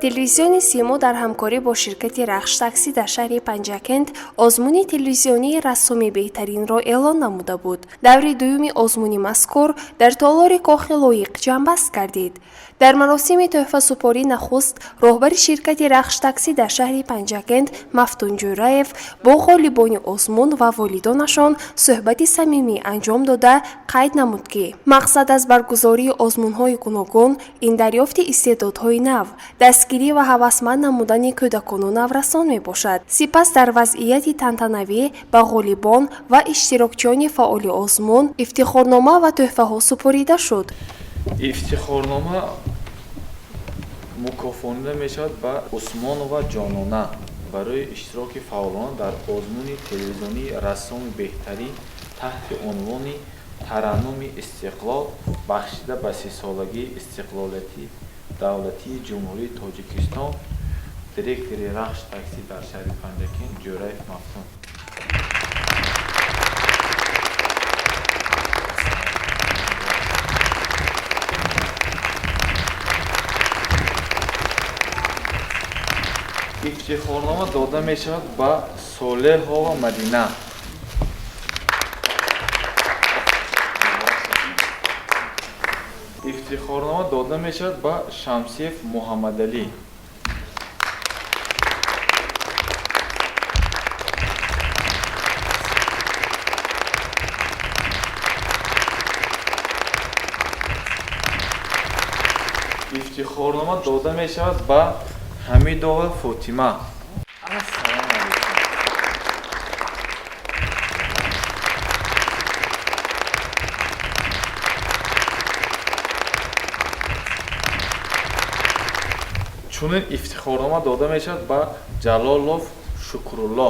Телевизиони Симо дар ҳамкорӣ бо ширкати Рахш Таксӣ дар шаҳри Панҷакент озмуни телевизионии рассоми беҳтаринро эълон намуда буд. Даври дуюми озмуни мазкур дар толори Кохи Лоиқ ҷамъбаст гардид. Дар маросими тӯҳфасупорӣ нахуст роҳбари ширкати Рахш Таксӣ дар шаҳри Панҷакент Мафтун Ҷӯраев бо ғолибони озмун ва волидонашон суҳбати самимӣ анҷом дода, қайд намуд, ки мақсад аз баргузории озмунҳои гуногун ин дарёфти истеъдодҳои нав, дастгирӣ ва ҳавасманд намудани кӯдакону наврасон мебошад. Сипас дар вазъияти тантанавӣ ба ғолибон ва иштирокчиёни фаъоли озмун ифтихорнома ва тӯҳфаҳо супорида шуд. Ифтихорнома мукофонида мешавад ба Усмонова Ҷонона барои иштироки фаъолона дар озмуни телевизионии рассоми беҳтарин таҳти унвони тараннуми истиқлол, бахшида ба 30-солагии истиқлолияти давлатии Ҷумҳурии Тоҷикистон, директори Рахш Таксӣ дар шаҳри Панҷакент Ҷӯраев Мафтун. Ифтихорнома дода мешавад ба Солеҳова Мадина. Ифтихорнома дода мешавад ба Шамсиев Муҳаммадалӣ. Ифтихорнома дода мешавад ба Ҳамидова Фотима. Ассалому алайкум. Чунин ифтихорнома дода мешавад ба Ҷалолов Шукрулло.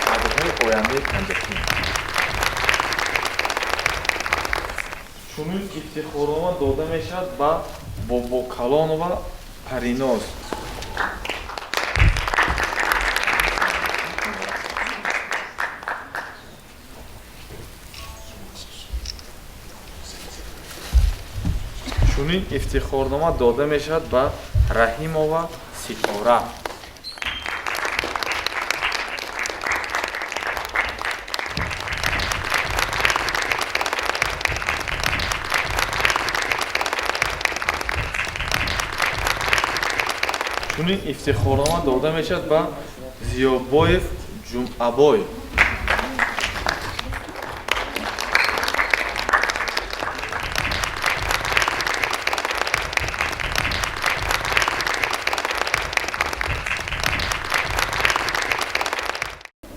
Кадрҳои ояндаи Панҷакент. Чунин ифтихорнома дода мешавад ба Бобокалонова Париноз. Чунин ифтихорнома дода мешавад ба Раҳимова Ситора. Чунин ифтихорнома дода мешавад ба Зиёбоев Ҷумъабой.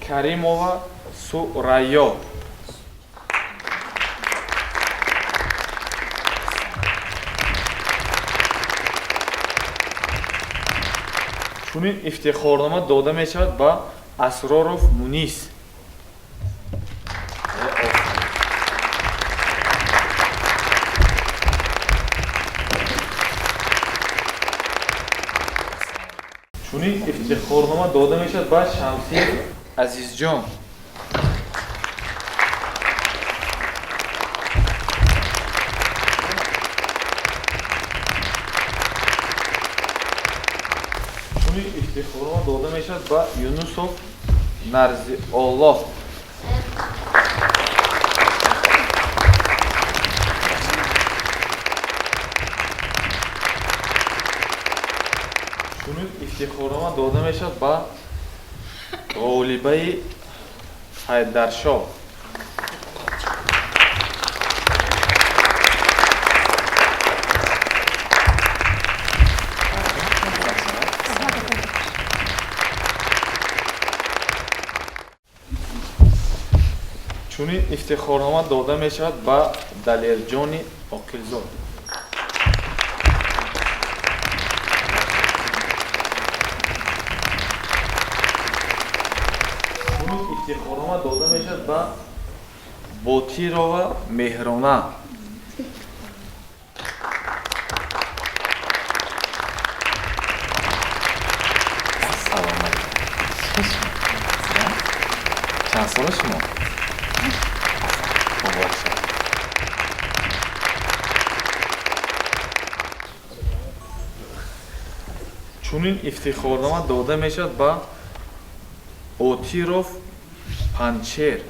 Каримова Сурайё. Чунин ифтихорнома дода мешавад ба Асроров Мунис. Чунин ифтихорнома дода мешавад ба Шамсиев Азизҷон. Чунин ифтихорнома дода мешавад ба Юнусов Нарзиоллоҳ. Чунин ифтихорнома дода мешавад ба Ғолибаи Ҳайдаршоҳ. Чунин ифтихорнома дода мешавад ба Далерҷони Оқилзод. Чунин ифтихорнома дода мешавад ба Ботирова Меҳрона. Ассалому алайкум. Чанд сола шумо? Муборак шавад. Чунин ифтихорнома дода мешавад ба Отиров Панчер.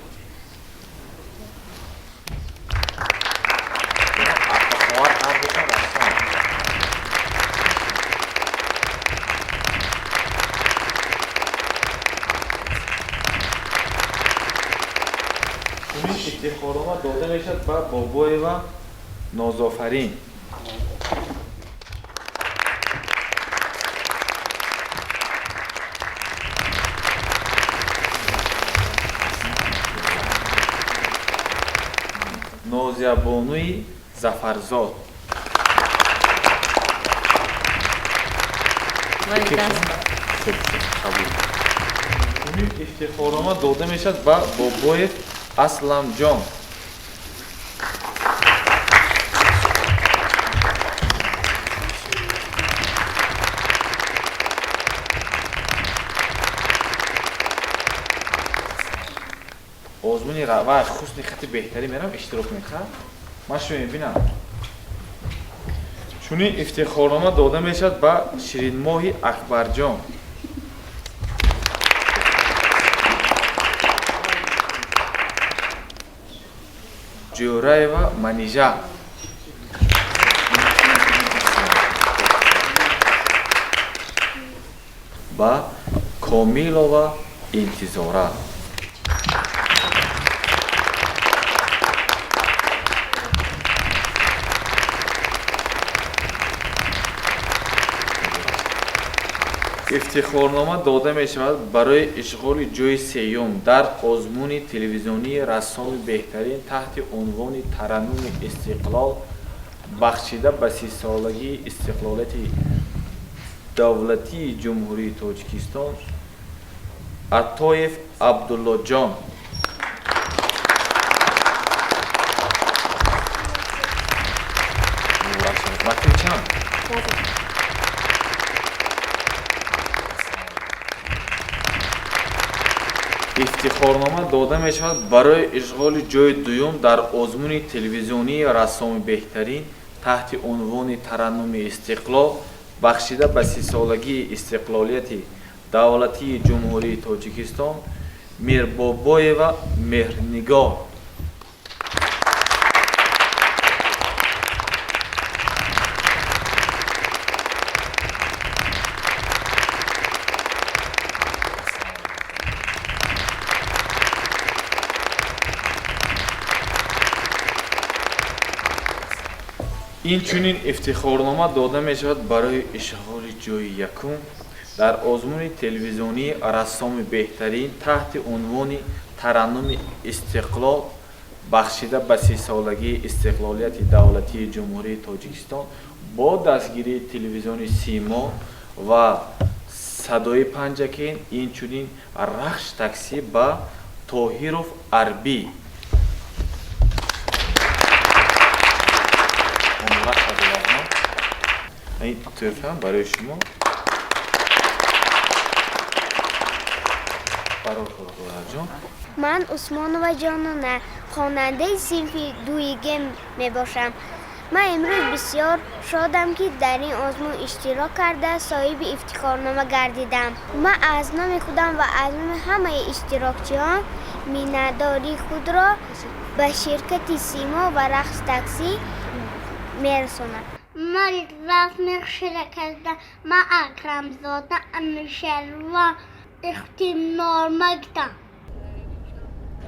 Чунин ифтихорнома дода мешавад ба Бобоева Нозофарин. Нозиябонуи Зафарзод. Чунин ифтихорнома дода мешавад ба Бобоев Асламҷон. Озмуни ва хусни хати беҳтарин мерам иштирок мекунам. Ман шумо мебинам. Чунин ифтихорнома дода мешавад ба Ширинмоҳи Акбарҷон. Ҷӯраева Манижа. Ба Комилова Интизора. Ифтихорнома дода мешавад барои ишғоли ҷойи сеюм дар озмуни телевизионии рассоми беҳтарин таҳти унвони Тараннуми истиқлол бахшида ба 30-солагии истиқлолияти давлатии Ҷумҳурии Тоҷикистон Атоев Абдуллоҷон. Мактаби чанд? Ифтихорнома дода мешавад барои ишғоли ҷойи дуюм дар озмуни телевизионии рассоми беҳтарин таҳти унвони Тараннуми истиқлол бахшида ба 30-солагии истиқлолияти давлатии Ҷумҳурии Тоҷикистон Мирбобоева Меҳрнигор. Инчунин ифтихорнома дода мешавад барои ишғоли ҷойи якум дар озмуни телевизионии рассоми беҳтарин таҳти унвони Тараннуми истиқлол бахшида ба 30-солагии истиқлолияти давлатии Ҷумҳурии Тоҷикистон бо дастгирии телевизиони Симо ва Садои Панҷакент, инчунин Рахш таксӣ ба Тоҳиров Арбӣ. Ин тӯҳфа барои шумо. Бародар ҷон. Ман Усмонова Ҷонона, хонандаи синфи 2Г мебошам. Ман имрӯз бисёр шодам, ки дар ин озмун иштирок карда соҳиби ифтихорнома гардидам. Ман аз номи худам ва аз номи ҳамаи иштирокчиён миннатдории худро ба ширкати Симо ва Рахш таксӣ мерасонам. Ман расми ширкатда ман Акрамзода Амиршерва ихтимнома гирам.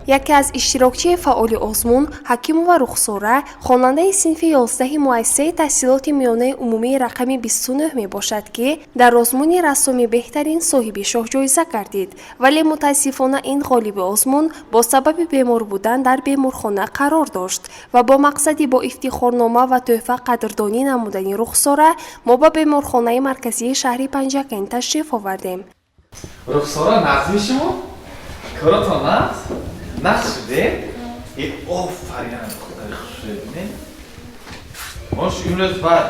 Яке аз иштирокчии фаъоли озмун Ҳакимова Рухсора, хонандаи синфи 11 муассисаи таҳсилоти миёнаи умумии рақами 29 мебошад, ки дар озмуни рассоми беҳтарин соҳиби шоҳҷоиза гардид. Вале мутаассифона ин ғолиби озмун бо сабаби бемор будан дар беморхона қарор дошт ва бо мақсади бо ифтихорнома ва тӯҳфа қадрдонӣ намудани Рухсора мо ба беморхонаи марказии шаҳри Панҷакент ташриф овардем. Рухсора, нағзми шумо? Коротон нағз? Нағз шуде? Офарин, духтари хушрӯй, бинед. Мо имрӯз баъд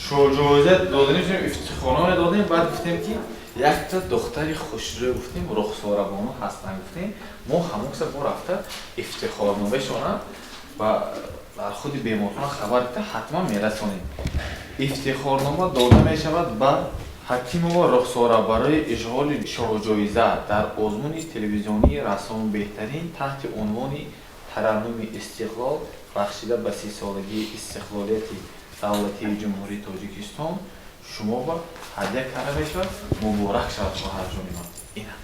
шоҳҷоиза додем, ифтихорнома додем, баъд гуфтем, ки якта духтари хушрӯй гуфтем, Рухсорабону ҳастанд гуфтем. Мо ҳамон каса бо рафта ифтихорномаашона ва дар худи беморхона хабар дида ҳатман мерасонем. Ифтихорнома дода мешавад ба Ҳакимова Рухсора барои ишғоли шоҳҷоиза дар озмуни телевизионии «Рассоми беҳтарин» таҳти унвони «Тараннуми истиқлол», бахшида ба 30-солагии истиқлолияти давлатии Ҷумҳурии Тоҷикистон, шумо ба ҳадя карда мешавад. Муборак шавад, хоҳарҷони ман. Ина,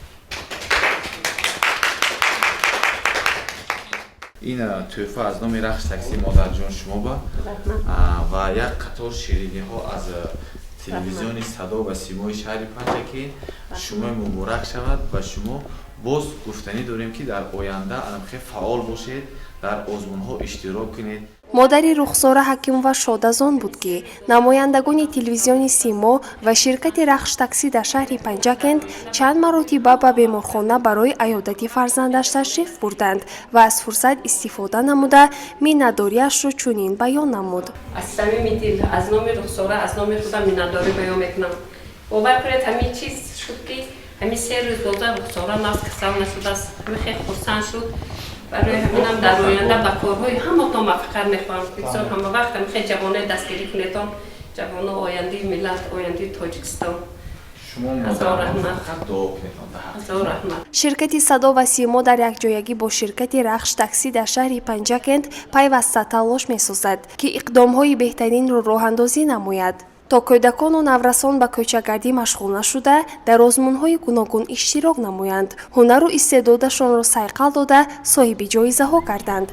ин тӯҳфа аз номи Рахш Такси, модарҷон, шумо ба ва як қатор шириниҳо аз телевизиони Садо ва Симои шаҳри Панҷакент. Шумо муборак шавад. Ба шумо боз гуфтанӣ дорем, ки дар оянда анамхел фаъол бошед, дар озмунҳо иштирок кунед. Модари Рухсора Ҳакимова шодазон буд, ки намояндагони телевизиони Симо ва ширкати Рахш Таксӣ дар шаҳри Панҷакент чанд маротиба ба беморхона барои аёдати фарзандаш ташриф бурданд ва аз фурсат истифода намуда миннатдориашро чунин баён намуд. Аз самими дил аз номи Рухсора, аз номи худам миннатдорӣ баён мекунам. Бовар кунед, ҳамин чиз шуд, ки ҳамин 3 рӯз доза Рухсора нағз касал нашудааст. Ҳамин хел хурсанд шуд. Барои ҳаминам дар оянда ба корҳои ҳаматон муваффақият мехоҳам. Бисёр ҳама вақт ҳамин ҷавонои дастгирӣ кунедон. Ҷавоно ояндаи миллат, ояндаи Тоҷикистон. Шумо Ҳазор раҳмат. Фақат дуо кунед. Ҳазор раҳмат. Ширкати Садо ва Симо дар якҷоягӣ бо ширкати Рахш Таксӣ дар шаҳри Панҷакент пайваста талош месозад, ки иқдомҳои беҳтаринро роҳандозӣ намояд, то кӯдакону наврасон ба кӯчагардӣ машғул нашуда, дар озмунҳои гуногун иштирок намоянд, ҳунару истеъдодашонро сайқал дода, соҳиби ҷоизаҳо гарданд.